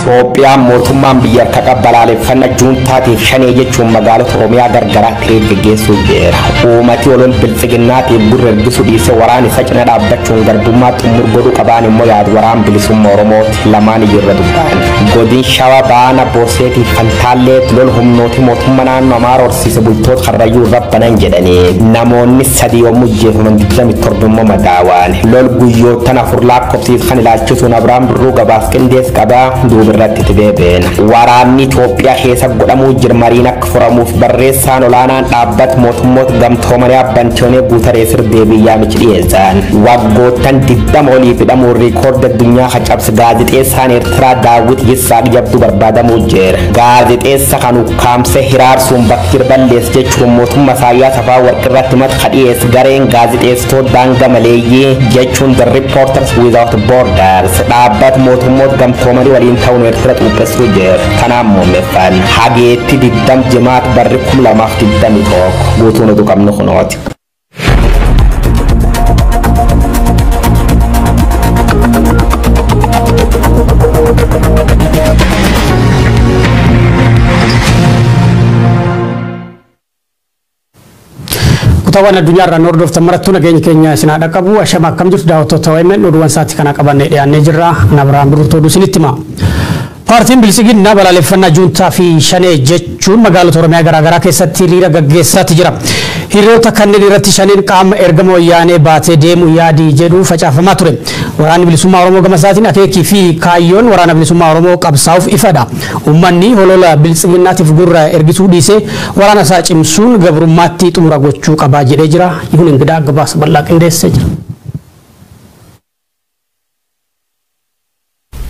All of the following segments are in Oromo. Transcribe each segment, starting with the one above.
Itoophiyaan mootummaan biyya harka qabbalaaleffannaa juuntaatiif shanee jechuun magaalota Oromiyaa gargaraatti hiriira geggeessuu jira. Uummati olola biltsiginnaatiif gurra ergisuu dhiisee waraan isa cina dhaabbachuun garbummaa xumur godhuu qabaan immoo yaadu waraan bilisummaa Oromooti lamaan iyyuu dubbaan. Godin Shawaa Baana Boseetiif Fantaallee lol humnooti mootummaa naannoo Amaara horsiise bultoota Karrayyuu rabbanan jedhanii namoonni 3 yommuu ajjeefaman 27 immoo madaawaan. Lol guyyoottan 4 lakkoofsiif kan ilaalchisuun Abiraam Birruu gabaas qindees qabaa duubirratti itti deebi'een. Waraanni Itoophiyaa keessa godhamuu jira mariin akka furamuuf barreessaan olaanaan dhaabbata mootummoota gamtoomanii Abbantoonee Guutarees deebii yaamichi dhiyeessan. Waggoottan 20 oliif hidhamuun riikoordi addunyaa cabse gaazexeessaan Eertiraa Daawit Yisaaq jabduu barbaadamuu jira. Gaazexeessa kan ukkaamsee hiraarsuun bakki balleessa jechuun mootummaa Isaayyaas Afwerqii irratti mata dhiyeesse gareen gaazexeessitoota daangaa maleeyyii jechuun The Reporters Without Borders dhaabbata mootummoota gamtoomanii waliin ta'uun Eertira xuuphessuu jira. Kanaan muummeffan hageetti 20 jimaat barri 2021 guutuun oduu qabnu kunooti. Kutaawwan addunyaa irraa hordoftan marattuu nageenya keenya isin haa dhaqqabu. Ashama akkam jirtu daawwattoota OMN oduuwwan sa'aatii kana qabannee dhiyaannee jirra. Ana Abiraam Birruutu oduu isinitti hima. Paartiin Biltsiginnaa balaaleffannaa juuntaa fi shanee jechuun magaalota Oromiyaa garaagaraa keessatti hiriira gaggeessaatti jira. Hiriirota kanneen irratti shaneen qaama ergama wayyaanee baatee deemu yaadii jedhu facaafamaa ture. Waraanni bilisummaa Oromoo gama isaatiin akeekii fi kaayyoon waraana bilisummaa Oromoo qabsaa'uuf ifadha. Uummanni holola biltsiginnaatiif gurra ergisuu dhiisee waraana isaa cimsuun gabrummaatti xumura gochuu qabaa jedhee jira. Yihuun Ingidaa gabaasa bal'aa qindeessee jira.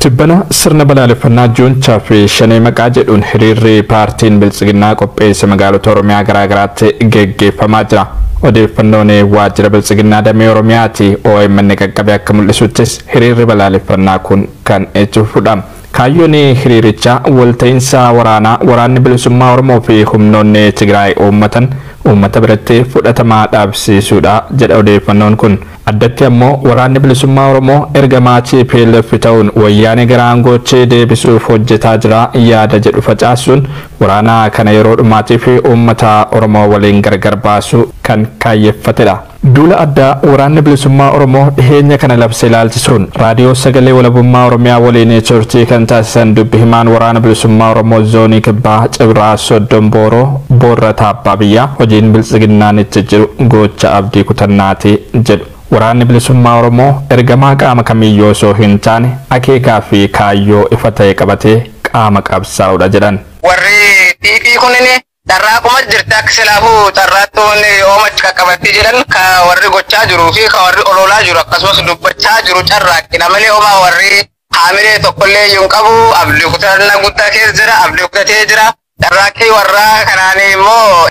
Tibbana sirna balaaleffannaa juunchaa fi shanee maqaa jedhuun hiriirri paartiin biltsiginnaa qopheesse magaalota Oromiyaa garaagaraatti geggeeffamaa jira. Odeeffannoon waajjira biltsiginnaa damee Oromiyaati OMN qaqqabe akka mul'isuttis hiriirri balaaleffannaa kun kan itti fufudha. Kaayyoon hiriirichaa walta'iinsa waraanaa waraanni bilisummaa Oromoo fi humnoonni Tigraay uummatan uummata biratti fudhatamaa dhaabsiisuudha jedha odeeffannoon kun. Addatti ammoo waraanni bilisummaa Oromoo ergamaa TPLF ta'uun wayyaanee gara aangootti deebisuuf hojjetaa jira yaada jedhu facaasuun waraana kana yeroo dhumaatiif uummata Oromoo waliin gargar baasuu kan kaayyeffatedha. Duula addaa waraanni bilisummaa Oromoo dhiheenya kana labse ilaalchisuun raadiyoo sagalee walabummaa Oromiyaa waliin turtii kan taasisan dubbi himaan waraana bilisummaa Oromoo zoonii kibbaa Cibraa Soddon Booroo Boorrataa Abbaa Biyyaa hojiin biltsiginnaan itti jiru gocha abdii kutannaati jedhu. Waraanni bilisummaa Oromoo ergamaa qaama kamiyyuu osoo hin taane akeekaa fi kaayyoo ifa ta'e qabatee qaama qabsaa'udha jedhan. Warri PP kunini carraa kuma jirti akka silaafuu carraattuun oomachi qaqqabattee jedhan ka warri gochaa jiruu fi ka warri ololaa jiru akkasumas dubbachaa jiru carraaqqina malee homaa warri haamilee tokkollee iyyuu hin qabu. Abdii kutannaa guddaa keessa jira, abdii kutatee jira. Carraaqqii warraa kanaan immoo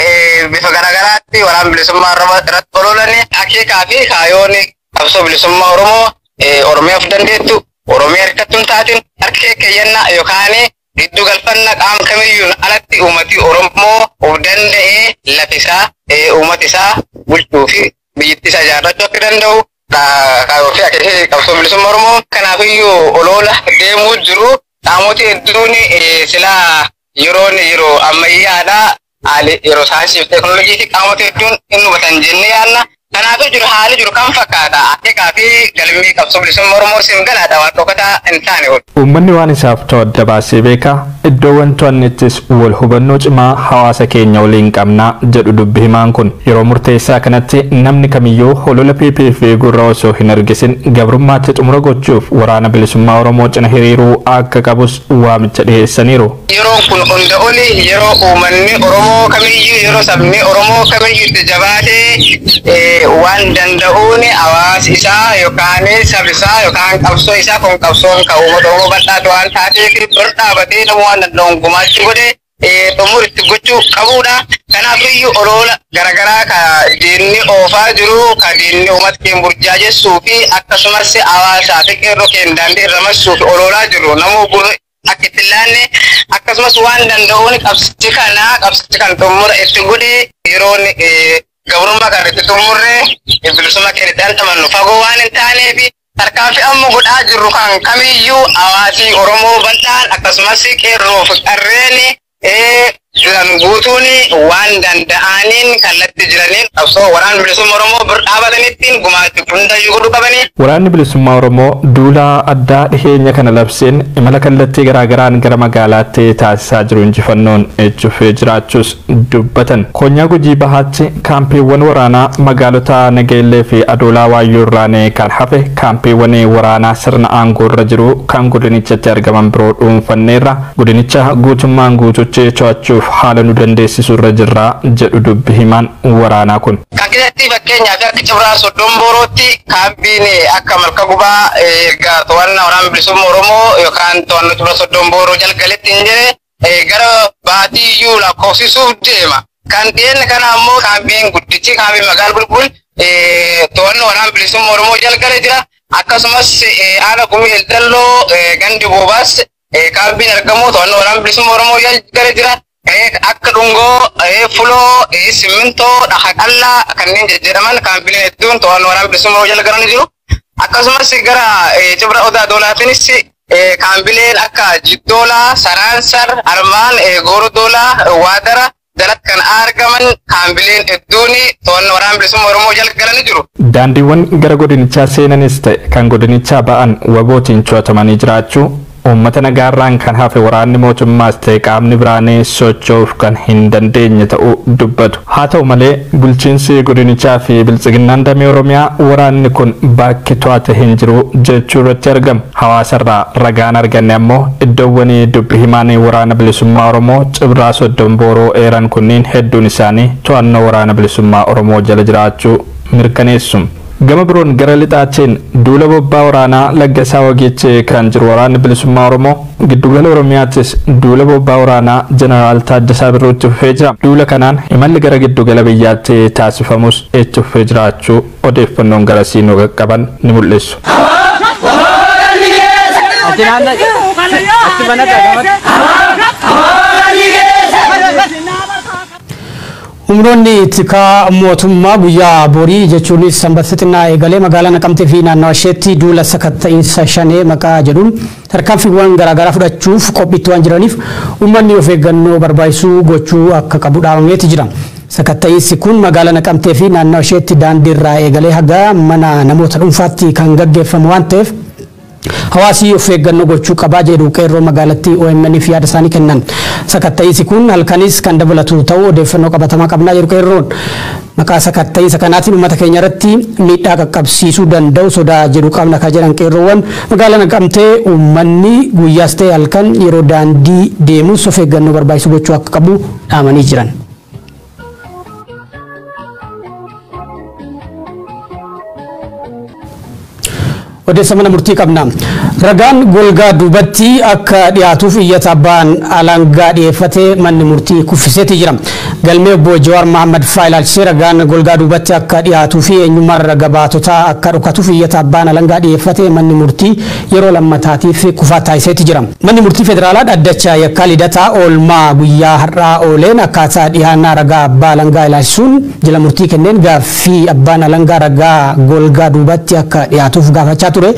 bifa garaagaraatti waraana bilisummaa irratti ololani akeekaa fi kaayyoon qabsoo bilisummaa Oromoo Oromiyaaf dandeettu Oromiyaa harkattuu hin taatin harka keeyyannaa yookaan giddu galfanna qaama kamiyyuun alatti uummati Oromoo of danda'ee lafisaa uummata isaa bulchuu fi biyyattii isaa ijaarrachuu akka danda'u kaayyoo fi akeekii qabsoo bilisummaa Oromoo. Kanaafiyyuu oloola deemuu jiru qaamoti hedduun silaa yeroon yeroo ammayyaadha. Yeroo saayinsii fi teekinooloojii fi qaamota hedduun hin hubatan jennee yaadna. Kanaafuu jiru haalli jiru kan fakkaata. Akeekaa fi galmii qabsoo bilisummaa Oromoo siin galaadha waan dhokataa hin taane ol. Uummanni waan isaaf ta'u adda baasee beeka. Iddoowwan to'annettis wal hubannoo cimaa hawaasa keenya waliin qabnaa jedhu dubbi himaan kun. Yeroo murteessaa kanatti namni kamiyyuu holola PP fi gurra osoo hin argisin gabrummaatti xumura gochuuf waraana bilisummaa Oromoo cina hiriiruu akka qabus waamicha dhiyeessaniiru. Yeroon kun hunda oli yeroo uummanni Oromoo kamiyyuu yeroo sabni Oromoo kamiyyuu itti jabaatee waan danda'uun hawaasi isaa yookaan sabni isaa yookaan qabsoo isaa kun qabsoon kan uummata Oromoo bal'aatu waan taateef bira dhaabatee namuu waan danda'uun gumaachuu godhe xumur itti gochuu qabudha. Kanaafiyyuu oloola garaagaraa ka diinni oofaa jiru ka diinni uummata keenya burjaajessuu fi akkasumas hawaasaa fi qeerroo keenya daandii irra marsuu fi oloolaa jiru namuu gurra akka itti laanne akkasumas waan danda'uun qabsichi kana qabsichi kan xumura itti godhe yeroon gabrummaa kan itti xumurre bilisummaa keenya itti dhandhamannu fagoo waan hin taaneef Tarkaanfii amma godhaa jirru kan kamiyyuu hawaasni Oromoo bal'aan akkasumas qeerroo fi qarreen guutuun waan danda'aniin kallattii jiraniin qabsoo waraana bilisummaa Oromoo bira dhaabatanittiin gumaacha hundayyuu godhuu qabanii. Waraanni bilisummaa Oromoo duula addaa dhiheenya kana labseen imala kallattii garaagaraan gara magaalaatti taasisaa jiru injifannoon ejjufee jiraachuus dubbatan. Konyaa Gujii Bahaatti kaampiiwwan waraanaa magaalota Nageellee fi Adoolaa Waayyuu irraan kan hafe kaampiiwwan waraanaa sirna aangoo irra jiru kan godinichatti argaman biroo dhuunfanneerra. Godinicha guutummaan guututti to'achuuf haala nu dandeessisu irra jirra jedhu dubbi himaan waraanaa kun. Kan keessatti fakkeenyaaf akka Cibraa Soddon Boorootti kaampiin akka Malka Gubaa erga to'annaa waraana bilisummaa Oromoo yookaan to'annoo Cibraa Soddon Booroo jalgaletti hin jedhe gara baatii iyyuu lakkoofsisuuf deema. Kan dhiyeenya kana ammoo kaampiin guddichi kaampiin magaala Bulbul to'annoo waraana bilisummaa Oromoo jalgale jira. Akkasumas haala Gumii Eldalloo gandi Boobaas kaampiin argamu to'annoo waraana bilisummaa Oromoo jalgale jira. Akka dhungoo, fuloo, simmintoo, dhaha qallaa kanneen jejjedhaman kaampileen hedduun to'annoo waraana bilisummaa Oromoo jala galanii jiru. Akkasumas gara Cibra Odaa Doolaatiinis kaampileen akka Jiddoolaa, Saraansar, Armaan, Goorodoolaa, Waadara jalatti kan argaman kaampileen hedduun to'annoo waraana bilisummaa Oromoo jala galanii jiru. Daandiiwwan gara godinichaa seenanis ta'e kan godinichaa ba'an wabootiin to'atamanii jiraachuu, uummata nagaarraan kan hafe waraanni mootummaas ta'e qaamni biraanii socho'uuf kan hin dandeenye ta'uu dubbatu. Haa ta'u malee, bulchiinsi godinichaa fi biltsiginnaan damee Oromiyaa waraanni kun bakki to'ate hin jiru jechuu irratti argamu. Hawaasarraa ragaan arganne ammoo iddoowwan dubbi himaan waraana bilisummaa Oromoo Cibraa Soddon Booroo eeran kunniin hedduun isaanii to'annoo waraana bilisummaa Oromoo jala jiraachuu mirkaneessu. Gama biroon gara lixaatiin duula bobbaa waraanaa Laggasaa Wageechee kan jiru waraanni bilisummaa Oromoo giddugala Oromiyaattis duula bobbaa waraanaa Jeneraal Taaddasaa Birruutti fufee jira. Duula kanaan imalli gara giddugala biyyaatti taasifamus itti fufee jiraachuu odeeffannoon garasii nu qaqqaban ni mul'isu. Humnoonni tikaa mootummaa guyyaa borii, jechuunis sanbata xinnaa eegalee, magaalaa Naqamtee fi naannawa isheetti duula sakatta'iinsa shanee maqaa jedhuun tarkaanfiiwwan garaagaraa fudhachuuf qophiitti waan jiraniif, uummanni of eeggannoo barbaachisuu gochuu akka qabu dhaabameeti jira. Sakatta'iinsi kun magaalaa Naqamtee fi naannawa isheetti daandii irraa eegalee haga mana namoota dhuunfaatti kan gaggeeffamu waan ta'eef, hawaasi of eeggannoo gochuu qabaa jedhu qeerroo magaalattii OMN fi yaada isaanii kennan. Sakatta'iinsi kun halkanis kan dabalatu ta'uu odeeffannoo qabatamaa qabnaa jedhu qeerroon. Maqaa sakatta'iinsa kanaatiin uummata keenya irratti miidhaa qaqqabsiisuu danda'u sodaa jedhu qabna kan jedhan qeerroowwan magaalaa Naqamtee, uummanni guyyaas ta'e halkan yeroo daandii deemus of eeggannoo barbaachisu gochuu akka qabu dhaamanii jiran. Odeessa mana murtii qabna. Ragaan golgaa duubatti akka dhiyaatuuf iyyata abbaan alangaa dhiyeeffate manni murtii kuffiseeti jira. Galmee obbo Jawaar Mahammad faa ilaalchisee ragaan golgaa duubatti akka dhiyaatuu fi eenyummaan raga baatotaa akka dhokatuuf iyyata abbaan alangaa dhiyeeffate manni murtii yeroo lammataatiif kufaa taasiseeti jira. Manni murtii federaalaa dhaddacha yakkaa Lidataa oolmaa guyyaa har'aa ooleen akkaataa dhiyaannaa ragaa abbaa alangaa ilaalchisuun jala murtii kenneen, gaaffii abbaan alangaa ragaa golgaa duubatti akka dhiyaatuuf gaafachaa ture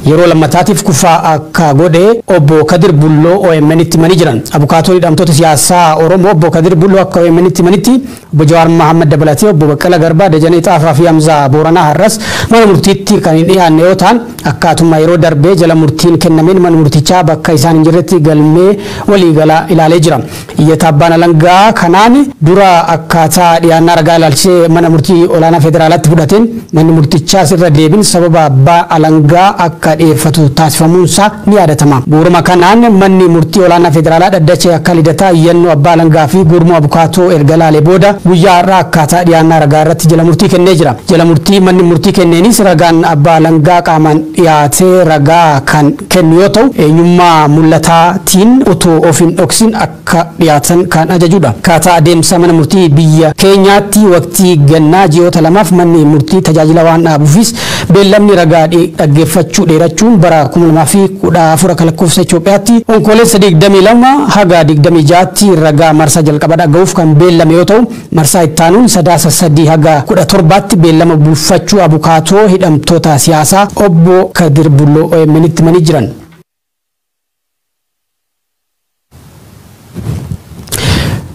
yeroo lammataatiif kufaa akka godhe obbo Kadir Bulloo OMN itti himanii jiran. Abukaatoo hidhamtoota siyaasaa Oromoo obbo Kadir Bulloo akka OMN itti himanitti, obbo Jawaar Mahammad dabalatee obbo Baqqala Garbaa, Dajanee Xaafaa fi Hamzaa Booranaa har'as mana murtiitti kan hin dhiyaanne yoo ta'an, akkaatuma yeroo darbee jala murtiin kennameen mana murtichaa bakka isaan hin jirretti galmee waliigalaa ilaalee jira. Iyyata abbaan alangaa kanaan dura akkaataa dhiyaannaa ragaa ilaalchisee mana murtii olaanaa federaalaatti fudhateen manni murtichaas irra deebiin sababa abbaa alangaa akka dhiyeeffatu taasifamuunsaa ni yaadatama. Bu'uuruma kanaan manni murtii olaanaa federaalaa dhaddacha yakka Lidataa iyyannoo abbaa alangaa fi gurmuu abukaatoo erga laalee booda guyyaa har'aa akkaataa dhiyaannaa ragaa irratti jala murtii kennee jira. Jala murtii manni murtii kenneenis ragaan abbaa alangaa qaamaan dhiyaatee ragaa kan kennu yoo ta'u, eenyummaa mul'ataatiin otoo of hin dhoksin akka dhiyaatan kan ajajudha. Akkaataa adeemsa mana murtii biyya keenyaatti waqtii gannaa ji'oota 2f manni murtii tajaajila waan dhaabuufis beellamni ragaa dhaggeeffachuu dheerachuun bara 2014 akka lakkoofsa Itoophiyaatti Onkololeessa 22 haga 26tti ragaa marsaa jalqaba dhaga'uuf kan beellame yoo ta'u, marsaa ittaanuun Sadaasa 3 haga 17tti beellama buufachuu abukaatoo abukaatoo hidhamtoota siyaasaa obbo Kadir Bulloo OMN'tti himanii jiran.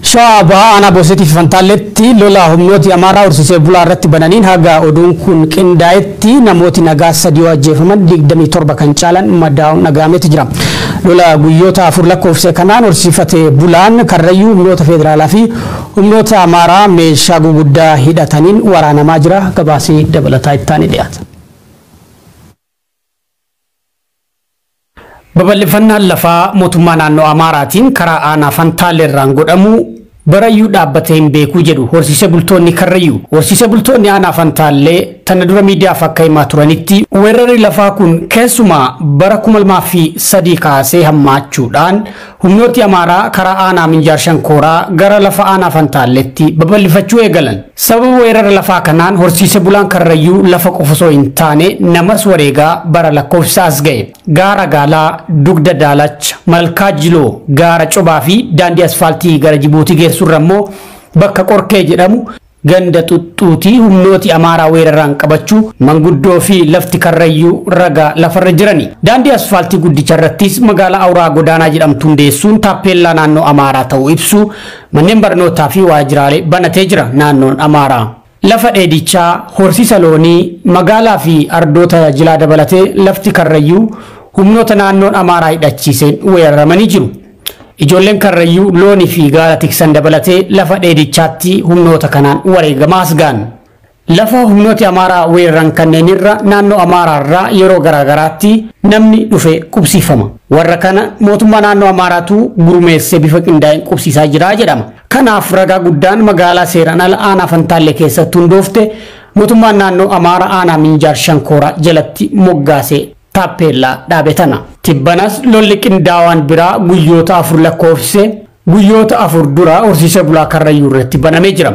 Shawaa Bahaa aanaa Boosetii fi Fantaalletti lola humnooti Amaaraa horsiisee bulaa irratti bananiin haga oduun kun qindaa'etti namooti nagaa 3 ajjeefaman 27 kan caalan madaa'uun dhaga'ameeti jira. Lola guyyoota 4 lakkoofse kanaan horsiifate bulaan Karrayyuu humnoota federaalaa fi humnoota Amaaraa meeshaa guguddaa hidhataniin waraanamaa jira. Gabaasii dabalataa ittaanii dhiyaata. Babal'ifannaan lafaa mootummaa naannoo Amaaraatiin karaa aanaa Fantaalleerraan godhamu barayyuu dhaabbatee hin beekuu jedhu horsiisee bultoonni Karrayyuu. Horsiisee bultoonni aanaa Fantaallee tana dura miidiyaaf akka himaa turanitti weerarri lafaa kun keessumaa bara 2003 kaasee hammaachuudhaan humnooti Amaaraa karaa aanaa Minjaar Shankooraa gara lafa aanaa Fantaalleetti babal'ifachuu eegalan. Sababa weerara lafaa kanaan horsiisee bulaan Karrayyuu lafa qofa osoo hin taane namas wareegaa bara lakkoofsa as ga'e. Gaara Gaalaa, Dugda Daalacha, Malkaa Jiloo, Gaara Cobaa fi daandii asfaaltii gara Jibuutii geessurra immoo bakka Qorkee jedhamu ganda xuxxuutii humnooti Amaaraa weeraraan qabachuu manguddoo fi lafti Karrayyuu ragaa lafarra jirani. Daandii asfaaltii guddicha irrattis magaalaa Awuraa Godaanaa jedhamtu hundeessuun taappeellaa naannoo Amaaraa ta'uu ibsu manneen barnootaa fi waajjiraalee banatee jira naannoon Amaaraa. Lafa dheedichaa, horsiisa loonii, magaalaa fi ardoota tajaajilaa dabalatee lafti Karrayyuu humnoota naannoon Amaaraa hidhachiiseen weeraramanii jiru. Ijoolleen Karrayyuu loonii fi gaala tiksan dabalatee lafa dheedichaatti humnoota kanaan wareegamaa as ga'an. Lafa humnooti Amaaraa weeraran kanneenirra naannoo Amaaraarraa yeroo garaagaraatti namni dhufe qubsiifama. Warra kana mootummaa naannoo Amaaraatu gurmeessee bifa qindaa'een qubsiisaa jira jedhama. Kanaaf ragaa guddaan magaalaa seeraan ala aanaa Fantaallee keessatti hundoofte mootummaan naannoo Amaaraa aanaa Minjaar Shankooraa jalatti moggaasee taappeellaa dhaabe tana. Tibbanas lolli qindaawaan biraa guyyoota 4 lakkoofsise guyyoota 4 dura horsiisee bulaa Karrayyuu irratti banamee jira.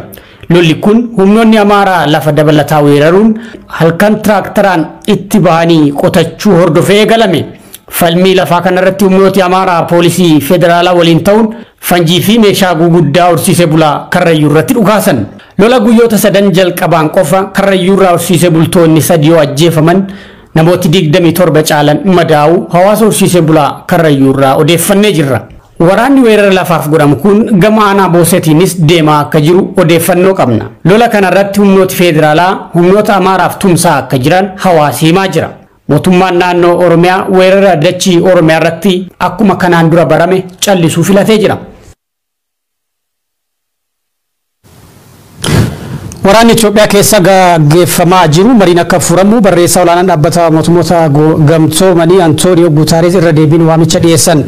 Lolli kun humnoonni Amaaraa lafa dabalataa weeraruun halkan tiraaktaraan itti bahanii qotachuu hordofee eegalame. Falmii lafaa kanarratti humnooti Amaaraa poolisii federaalaa waliin ta'uun fanjii fi meeshaa guguddaa horsiisee bulaa Karrayyuu irratti dhukaasan. Lola guyyoota 3 jalqabaan qofa Karrayyuu irraa horsiisee bultoonni 3 yoo ajjeefaman namooti 27 caalan madaa'uu hawaasa horsiisee bulaa Karrayyuu irraa odeeffannee jirra. Waraanni weerara lafaaf godhamu kun gama aanaa Boosetiinis deemaa akka jiru odeeffannoo qabna. Lola kanarratti humnooti federaalaa humnoota Amaaraaf tumsaa akka jiran hawaasi himaa jira. Mootummaan naannoo Oromiyaa weerara dachii Oromiyaa irratti akkuma kanaan dura barame callisuu filatee jira. Waraanni Itoophiyaa keessa gaggeeffamaa jiru mariin akka furamu barreessaa olaanaan dhaabbata mootummoota gamtoomanii Antooniyoo Guutaarees irra deebiin waamicha dhiyeessan.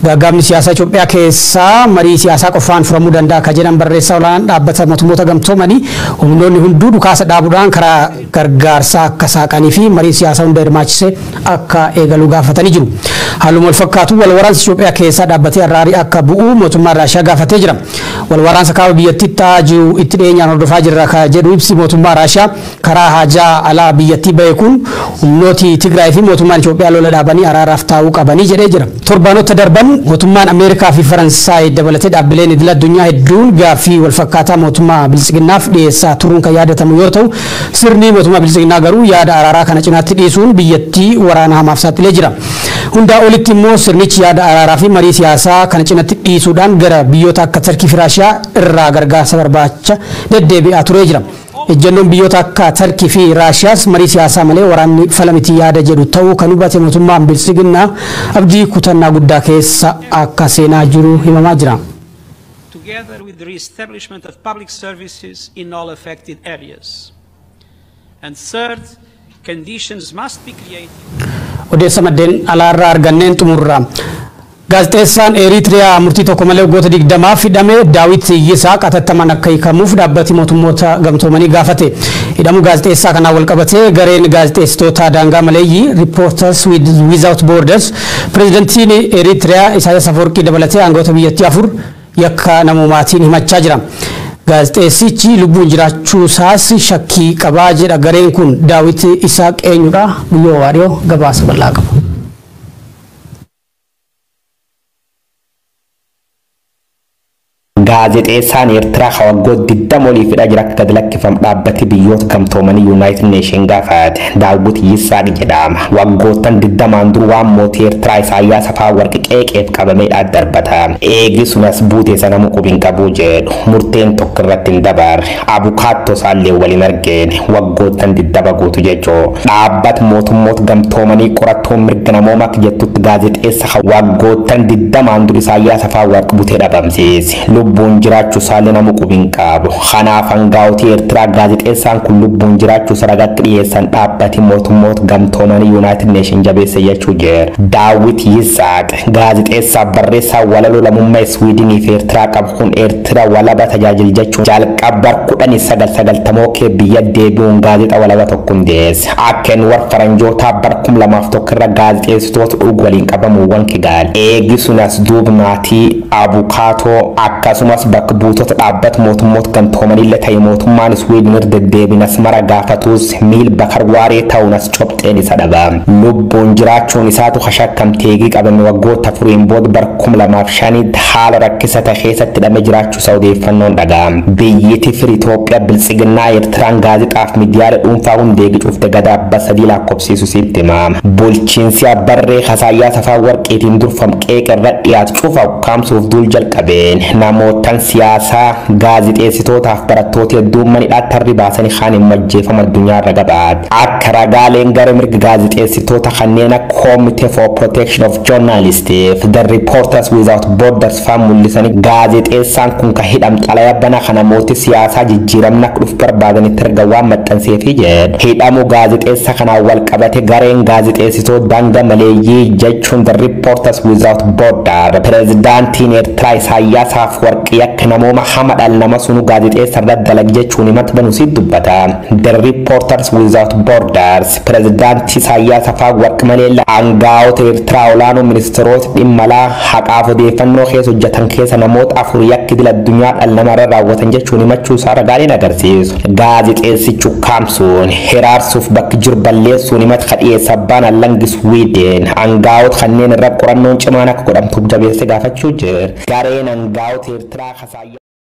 Gaaggaamni siyaasaa Itoophiyaa keessaa marii siyaasaa qofaan furamuu danda'a akka jedhan barreessaa olaanaan dhaabbata mootummoota gamtoomanii humnoonni hunduu dhukaasa dhaabuudhaan karaa gargaarsaa akka saaqanii fi marii siyaasaa hunda hirmaachise akka eegalu gaafatanii jiru. Haaluma wal fakkaatu wal waraansi Itoophiyaa keessaa dhaabbatee arraarii akka bu'u mootummaan Raashiyaa gaafatee jira. Wal waraansa kaaba biyyattii ta'aa jiru itti dhiyeenyaan hordofaa jirra ka jedhu ibsi mootummaa Raashiyaa karaa haajaa alaa biyyattii bahe kun humnooti Tigraay fi mootummaan Itoophiyaa lola dhaabanii araaraaf taa'uu qabanii jedhee jira. Torbaanota darban mootummaan Ameerikaa fi Faransaay dabalatee dhaabbileen idil addunyaa hedduun gaaffii wal fakkaataa mootummaa Biltsiginnaaf dhiyeessaa turuun kan yaadatamu yoo ta'u sirni mootummaa Biltsiginnaa garuu yaada araaraa kana cinaatti dhiisuun biyyattii waraana hamaaf saaxilee jira. Hundaa olitti immoo sirnichi yaada araaraa fi marii siyaasaa kana cinaatti dhiisuudhaan gara biyyoota akka Tarkii fi Raashiyaa irraa gargaarsa barbaacha deddeebi'aa turee jira. Ejjennoon biyyoota akka Tarkii fi Raashiyaas marii siyaasaa malee waraanni fala miti yaada jedhu ta'uu kan hubate mootummaan Biltsiginnaa abdii kutannaa guddaa keessa akka seenaa jiru himamaa jira. Together with the re-establishment of public services in all affected areas. And third, conditions must be created. Odeessa maddeen alaarraa arganneen xumurra. Gaazexeessaan Eritiriyaa murtii tokko malee waggoota 20 hidhame Daawit Yisaaq atattamaan akka hiikamuuf dhaabbati mootummoota gamtoomanii gaafate. Hidhamuu gaazexeessaa kanaan wal qabatee gareen gaazexeessitoota daangaa maleeyyii Reporters Without Borders pireezidantiin Eritiriyaa Isaayyaas Afawarqii dabalatee aangawoota biyyattii 4 yakka namoomaatiin himachaa jira. Gaazexeessichi lubbuun jiraachuu isaas shakkii qabaa jedha gareen kun. Daawit Yisaaq eenyudha? Guyyoo Waariyoo gabaasa bal'aa qaba. Gaazexeessaan Eertiraa waggoota 20 oliif hidhaa jira akka gad lakkifamu dhaabbati biyyoota gamtoomanii United Nation gaafate. Daawwit Yisaaq jedhama. Waggoottan 20 dur waan mootii Eertiraa Isaayyaas Afewerqi qeeqeef qabamee darbata. Eegi sunas buutee sana muqubin qabuu jedhu. Murteen tokko irratti hin dabarre. Abukaattoo isaallee waliin argeen waggoottan 20 guutu jechuu. Dhaabbata mootummoota gamtoomanii qorattoon mirga namoomaa akka jettutti gaazexeessa waggoottan 20 dur Isaayyaas Afewerqi butee dhabamsiise. Lubbuun jiraachuu isaallee nama qubin qabu. Kanaaf hangaa'otii Eertiraa gaazexeessaan kun lubbuun jiraachuu isa ragatti dhiyeessan dhaabbati mootummoota gamtoomanii United Nation jabeesse jechuu jira. Daawwit Yisaaq gaazexeessaa barreessaa walaloo lammummaa Swiidinii fi Eertiraa qabu kun Eertiraa walaba tajaajil jechuun jalqaba 1990 kee biyya deebi'uun gaazexaa walaba tokko hundeesse. Akka inni warra faranjootaa bara 2001 irra gaazexeessitoota dhugu waliin qabamuuwwan kigaal. Eegi sunas duub maatii abukaatoo akkasumas bakka buutota dhaabbata mootummoota gamtoomanii illee ta'e mootummaan Swiidin irra deddeebiin mara gaafatus miil bakar waaree ta'uun as cobxeen isa dhaba. Lubbuun jiraachuun isaatu hashakkamteegii qabame waggoota 4 booda bara 2005 haala rakkisa ta'e keessatti hidhamee jiraachuu isaa odeeffannoon dhaga'ame. Biyyiti firi Itoophiyaa biltsiginnaa Eertiraan gaazexaaf miidiyaalee dhuunfaa hundeegi cufte gada abba sadii lakkoofsiisu sitti himama. Bulchiinsi Abbarree Isaayyaas Afewerqiitiin durfamu qeeqa irra dhiyaatu cufa ukkaamsuuf duul jalqabeen namootaan siyaasaa gaazexeessitootaaf barattoota hedduun manidhaatti harri baasanii kaan hin ajjeefama addunyaa irra gabaate. Akka ragaaleen gara mirga gaazexeessitoota kanneen akka Committee for Protection of Journalists, The Reporters Without Borders faan mul'isanii gaazexeessaan kun ka hidham xalayaa banaa kana namooti siyaasaa jijjiiramna akka dhufu barbaadanitti erga waan maxxanseefi jedhu. Hidhamuu gaazexeessa kanaan wal qabate gareen gaazexeessitoota daangaa maleeyyii jechuun The Reporters Without Border pirezidaantiin Eertiraa Isaayyaas Afewerqi akka namooma hama dhala nama sunu gaazexeessa irratti dalag jechuun himata banuu si dubbata. The Reporters Without Borders pirezidaantii Isaayyaas Afewerqi malee aangaa'ota Eertiraa olaanoo ministeerota dhimma alaa haqaaf odeeffannoo keessa hojjetan keessa namoota afur yakki idil addunyaa dhala namarra raawwatan jechuun himachuu isaa ragaaleen agarsiisu. Gaazexeessichi ukkaamsuun hiraarsuuf bakki jiru balleessuun himata kadhiyeessa abbaan allangi Swiideen aangaa'ota kanneen irra qorannoon cimaan akka godhamtuuf jabeessee gaafachuu jira. Gareen aangaa'ota Eertiraa Isaayyaas